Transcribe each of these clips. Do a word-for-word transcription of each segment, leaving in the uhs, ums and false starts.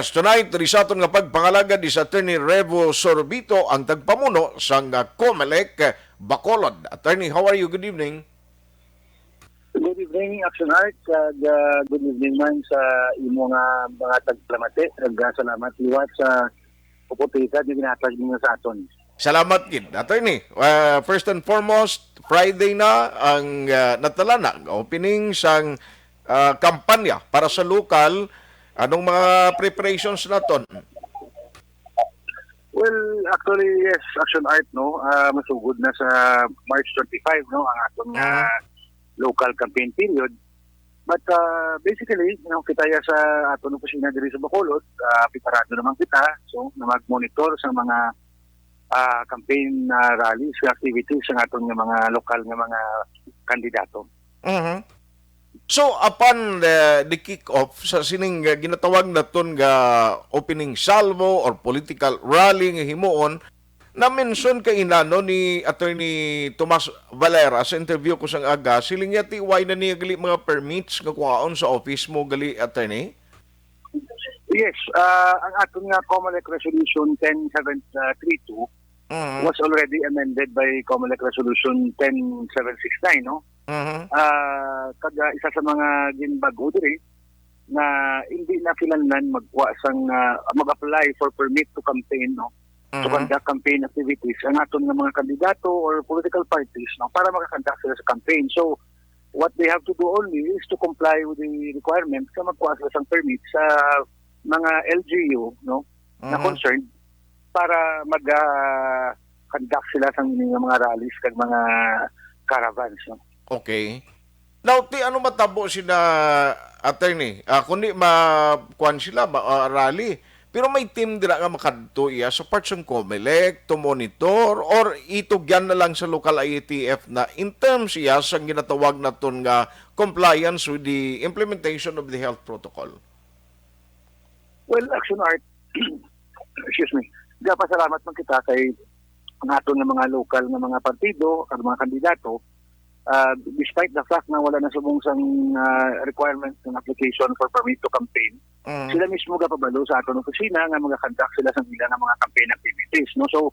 Tonight, diri sa aton nga pagpangalagad is Attorney Revo Sorbito, ang tagpamuno sang, ah, Comelec Bacolod. Attorney, how are you? Good evening. Good evening, Action Art, kag, ah, good evening man sa imo nga mga tagpalamati. Kag, ah, salamat liwat sa oportunidad nga ginhatag ninyo sa aton. Salamat gid, Attorney. Ah, first and foremost, Friday na ang, ah, natala na ang opening sang, ah, kampanya para sa lokal. Anong mga preparations naton? Well, actually, yes, Action Art, no? Ah, masugod na sa March twenty-five, no, ang aton nga Ah. local campaign period. But, ah, basically, no, kita ya sa aton opisina diri sa Bacolod, ah, preparado naman kita, so, na mag-monitor sa mga, ah, campaign, ah, rallies, activities sa aton nga mga lokal nga mga kandidato. Mhm. So, upon the, the kick-off sa sining, uh, ginatawag naton nga opening salvo or political rally nga himuon, na-mention kay inano ni Attorney Tomas Valera sa interview ko sang aga, siling niya ti way na niya gali mga permits nga kuhaon sa office mo gali, Attorney? Yes, ah, ang aton nga Comelec Resolution ten seven three two Mhm. was already amended by Comelec Resolution ten seven six nine, no? Mhm. Ah, kag, ah, isa sa mga ginbag-o diri nga hindi na kinahanglan magkuha sang, ah, mag-apply for permit to campaign, no? To Mhm. conduct campaign activities ang aton nga mga kandidato or political parties, no, para maka-conduct sila sa campaign. So, what they have to do only is to comply with the requirements nga magkuha sila sang permit sa mga L G U, no, na Mhm. concerned para mag, ah, conduct sila sang mga rallies kag mga caravans, no? Okay. Now, ti ano matabo sina, Attorney? Ah, kundi ma-, kuwan sila, ma-, ah, rally. Pero may team dira nga makadto iya sa part sang Comelec to monitor or itugyan na lang sa local I A T F na in terms iya sang ginatawag naton nga compliance with the implementation of the health protocol? Well, Action Art, excuse me, gapasalamat man kita kay ang aton nga mga lokal nga mga partido, ang mga kandidato, ah, despite the fact na wala na subong sang, ah, requirements ng application for permit to campaign, Mm. sila mismo gapabalo sa aton opisina nga magakonduct sila sa ila nga mga campaign activities, no? So,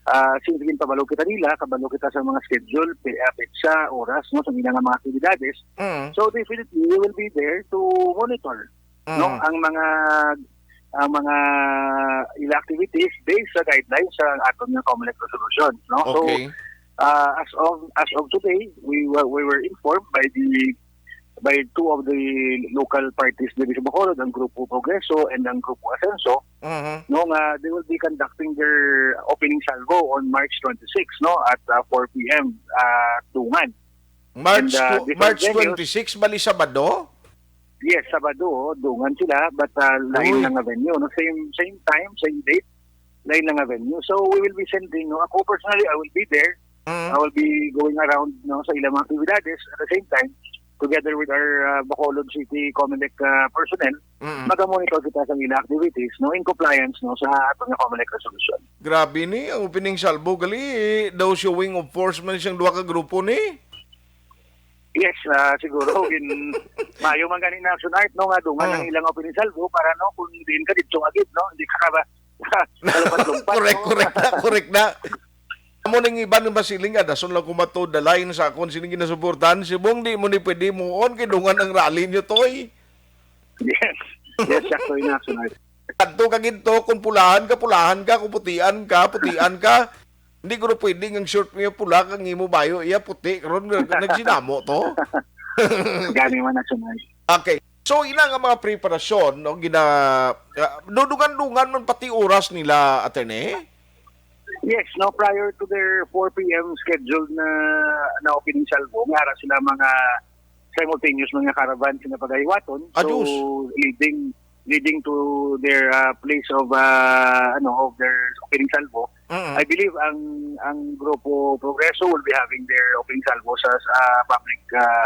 ah, since ginpabalo kita nila, kabalo kita sa mga schedule, pi-, ah, petsa, oras, no, sa ila nga mga aktibidades. Mm. So, definitely, we will be there to monitor, no, Mm. ang mga, ang mga ila activities based sa guidelines sa aton nga Comelec resolution, no? So, Okay. ah, as of, as of today, we were, we were informed by the, by two of the local parties diri sa Bacolod, ang Grupo Progreso and ang Grupo Asenso, Mhm. no, nga they will be conducting their opening salvo on March twenty-six, no, at, ah, four P M, ah, Dungan. March And, ah, tw-, different March venues. twenty-six, bali Sabado? Yes, Sabado, oh, Dungan sila, but, ah, lain Uy. lang nga venue, no? Same, same time, same date, lain lang nga venue. So, we will be sending, no? Ako personally, I will be there. Mm. I will be going around, no, sa ilang mga aktibidades. At the same time, together with our, ah, Bacolod City Comelec, ah, personnel, Mm. maga-monitor kita sa ilang activities, no, in compliance, no, sa aton nga Comelec resolution. Grabe ni, ang opening salvo gali, daw showing of force man siyang duha ka grupo ni. Yes, ah, siguro, in, maayo man gani na Action Art, no, nga dungan Oh. ang ilang opening salvo para, no, kung diin ka dito agad, no, hindi ka ba, lumpat-lumpat, Correct, no? correct na, correct na. Amo ning iban nga masiling nga, dason lang kumato the line sa akon sining ginasuportahan, subong di mo ni pwede muon kay dungan ang rally nyo, Toy. Yes. Yes, sakto yun, Action Art. Kadto ka ginto, kung pulahan ka, pulahan ka, kung putian ka, putian ka. Hindi ko pwede nga ang short mo yung pula, kang imo bayo, iya puti, karon nag-, nagsinamo to. Gani man na sunod. Okay. So, ina nga mga preparasyon, no, gina-, ah, dudungan-dungan man pati oras nila, attorney? Yes, no, prior to their four P M scheduled na, na opening salvo, may ara sila mga simultaneous mga caravan sila pagahiwaton. Ah, So, Diyos. leading, leading to their, ah, place of, ah, ano, of their opening salvo. Mm-mm. I believe ang, ang Grupo Progreso will be having their opening salvo sa, sa public, ah,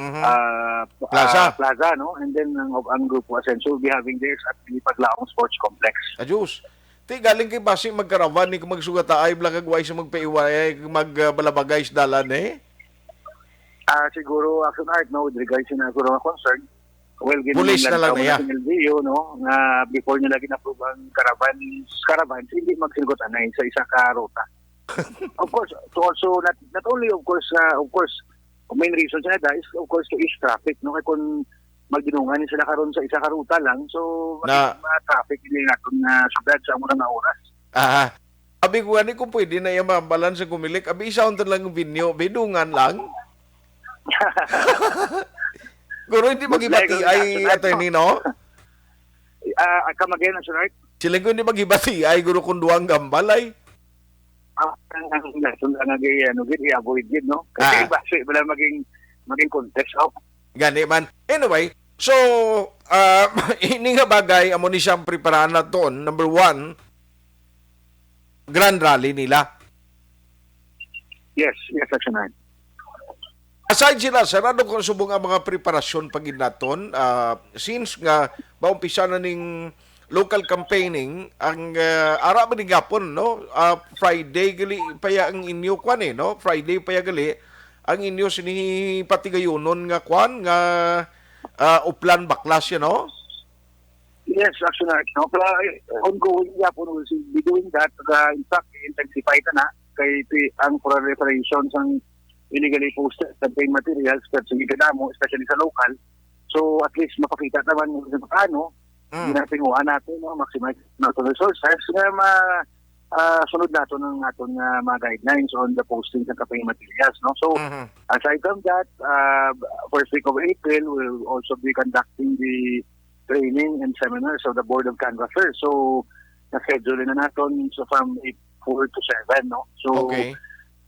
Mhm. ah, Plaza. ah, plaza, no? And then ang, ang Grupo Asenso will be having theirs at the Paglaong Sports Complex. Ajus. Ti galing kay basi magkarawan ni kung magsugataay bala kag way sa magpaiwayay, magbalabagay sa dalan, eh? Ah, siguro, Action Art, no, with regards sa ako nga concern, Well, Police na lang na, yeah. Ng L G U, no, nga before nila gin-approve ang caravan, caravan, hindi magsilgot anay sa isa ka ruta. Of course, to also not, not only, of course, uh, of course, ang main reason sa nada is, of course, to ease traffic, no? Kay kung magdunungan sila karon sa isa ka ruta lang, so, na ma-traffic din natin nga syudad sa una nga oras. Aha. Abi ko gani kung pwede na iya mabalan sa Comelec. Abi, isaon to lang ang venue. Abi, dungan lang. Guro, hindi maghibati ay, attorney, no? Ah, ah, come again, Sir Art? Sila ko hindi maghibati ay, guro, kung duwang gambal ay. Ah, ang, ang lesson lang nga, ano, gid, i-avoid gid, no? Kasi ah, basi wala maging, maging contest, oh. Gani man. Anyway, so, ah, ini nga bagay, amo ni siyang preparahan naton. Number one, grand rally nila. Yes, yes, Action Nine. Aside sila, sir, ano kung subong ang mga preparasyon pa gid naton? Ah, since nga maumpisa na ning local campaigning, ang, ah, ara ba ni gapon, no? Ah, Friday gali pa ya ang inyo kwan, eh, no? Friday pa ya gali ang inyo sini patigayunon nga kwan, nga, ah, Uplan Baklas, you know? Yes, actually, no? Pero, eh, ongoing gihapon, we'll be doing that. Uh, in fact, intensify ta na kay ti-, ang preparation sang illegally posted campaign materials, pero sige kadamo, especially sa local. So, at least mapakita naman kung paano, mm, ginatinguhan natin, no? Maximize natin resources nga ma-, ah, sunod naton ang aton nga mga guidelines on the posting sa campaign materials, no? So, mhm, aside from that, uh, first week of April, we'll also be conducting the training and seminars of the Board of Canvassers. So, na-schedule na naton so from eight, four to seven, no? So, okay,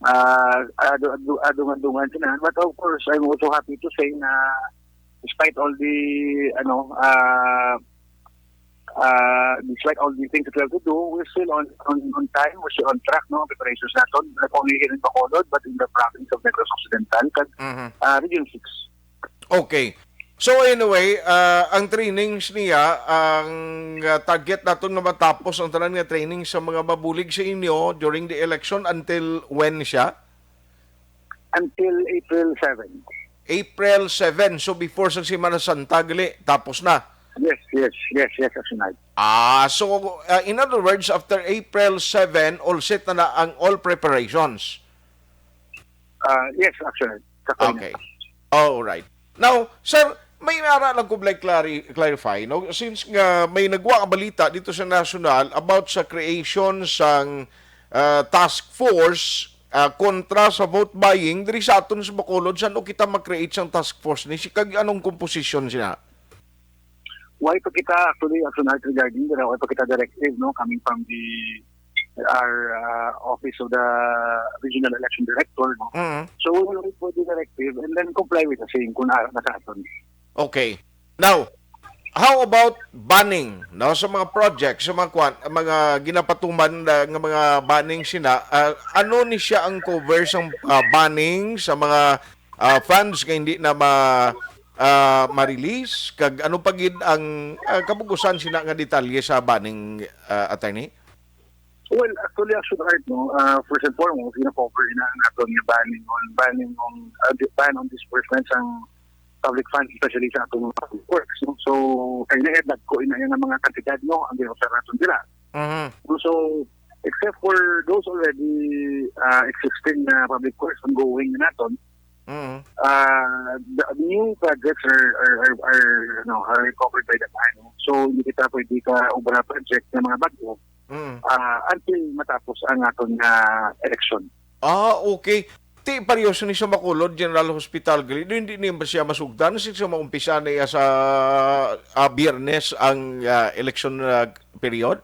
ah, adu-, adu-, adungan-dungan sila. But of course, I'm also happy to say na despite all the, ano, ah, ah, despite all the things that we have to do, we're still on, on, on time, we're still on track, no? Preparations naton, not only here in Bacolod, but in the province of Negros Occidental, kag, mhm, ah, Region six. Okay. So anyway, ah, ang trainings niya, ang, ah, target naton nga matapos ang tanan nga training sa mga mabulig sa inyo during the election, until when siya? Until April seven. April seven. So before sa Semana Santa, gali, tapos na? Yes, yes, yes, yes, Action Nine. Ah, so, ah, in other words, after April seven, all set na na ang all preparations? Ah, yes, actually. Sa kanya. Okay. All right. Now, sir, may ara lang ko, like, clari-, clarify, no? Since nga may nagwa nga balita dito sa national about sa creation sang, ah, task force, ah, kontra sa vote buying diri sa aton sa Bacolod, san-o kita mag-create sang task force ni? Si kag anong composition sina? Why pa kita actually, actually, regarding dira, why pa kita directive, no, coming from the, our, uh, office of the regional election director, no? Mm. So, we will wait for the directive and then comply with the same kung na, nasa aton. Okay. Now, how about banning, no? Sa mga projects, sa mga kwan, mga ginapatuman na, nga mga banning sina, ah, ano ni siya ang cover sa, ah, banning sa mga, ah, funds nga hindi na ma-, ah, ma-release? Kag ano pa gid ang, ah, kabugusan sina nga detalye sa banning, ah, attorney? Well, actually, actually, right, no, ah, first and foremost, gina-cover na ang aton nga banning on, banning on, ah, di-, ban on disbursement sang public funds, especially sa atong mga public works, no? So, kay na dagko ina nga mga kantidad, no, ang gina-offer naton dira. Mhm. So, except for those already, ah, existing na public works ongoing na naton, mhm, ah, the new projects are, are, are, are, ano, are covered by the ban, no? So, hindi kita pwede ka ubra project na mga bago, mm, ah, until matapos ang aton nga election. Ah, okay. Ti, pareho sa ni sa Bacolod General Hospital, gali, hindi ni ba siya masugdan since maumpisa na iya sa, ah, Biyernes ang, ah, election, ah, period?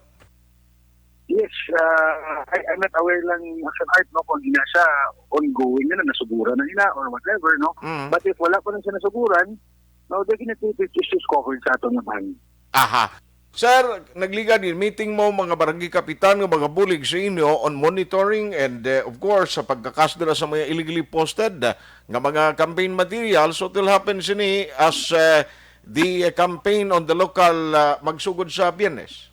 Yes, ah, I, I'm not aware lang, Action Art, no, kung ina siya ongoing na, nasuguran na ina or whatever, no? Mm. But if wala pa lang siya nasuguran, no, definitely it is covered sa aton nga ban. Aha. Sir, nagligad gid meeting mo, mga barangay kapitan nga mga bulig sa inyo on monitoring and, eh, of course, sa pagkakas dira sa mga illegally posted, ah, nga mga campaign materials. What will happen sini as, eh, the, eh, campaign on the local, ah, magsugod sa Biyernes?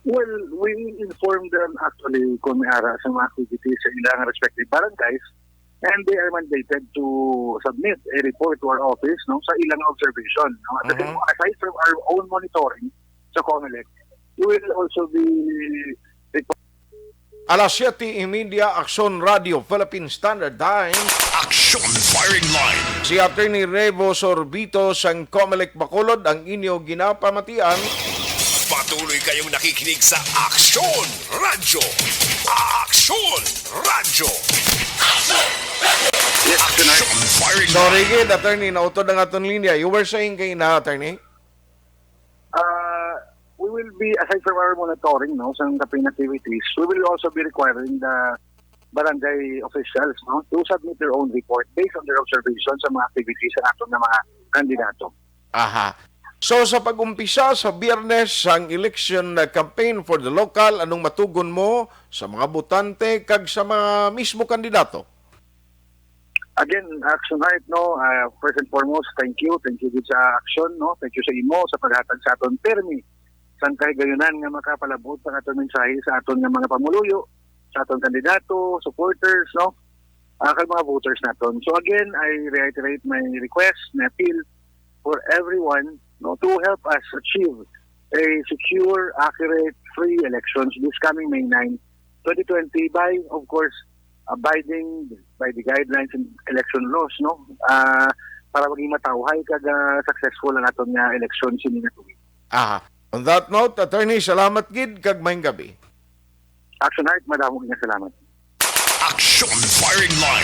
Well, we informed them actually kung may ara sa mga activities sa ilang respective barangays. And they are mandated to submit a report to our office, no, sa ilang observation, no? At the same, Mhm. aside from our own monitoring sa COMELEC, we will also be Alas siyete y media, Aksyon Radio, Philippine Standard Time. Aksyon Firing Line. Si Attorney Revo Sorbito sang COMELEC Bacolod ang inyo ginapamatian. Patuloy kayong nakikinig sa Aksyon Radyo. Aksyon Radyo. Yes, Aksyon Radyo. Aksyon Firing Sorry Line. gid, Attorney, nautod ang aton linya. You were saying kay na, Attorney? Uh, we will be, aside from our monitoring, no, sa campaign activities, we will also be requiring the barangay officials, no, to submit their own report based on their observation sa mga activities sa aton nga mga kandidato. Aha. So sa pag-umpisa sa Biyernes ang election uh, campaign for the local, anong matugon mo sa mga botante kag sa mga mismo kandidato? Again, Action Heart, no, uh, first and foremost, thank you. Thank you gid sa Action, no. Thank you sa imo sa paghatag sa aton permi sang kahigayunan nga makapalabot sa aton mensahe sa aton nga mga pamuluyo, sa aton kandidato, supporters, no, uh, kag mga voters naton. So again, I reiterate my request, my appeal for everyone, no, to help us achieve a secure, accurate, free elections this coming May nine, twenty twenty, by, of course, abiding by the guidelines and election laws, no? Ah, para maging matawhay kag ah, successful ang aton nga election sini nga tuig. Aha. On that note, Attorney, salamat gid kag maayong gabi. Action Heart, madamo nga salamat. Aksyon Firing Line.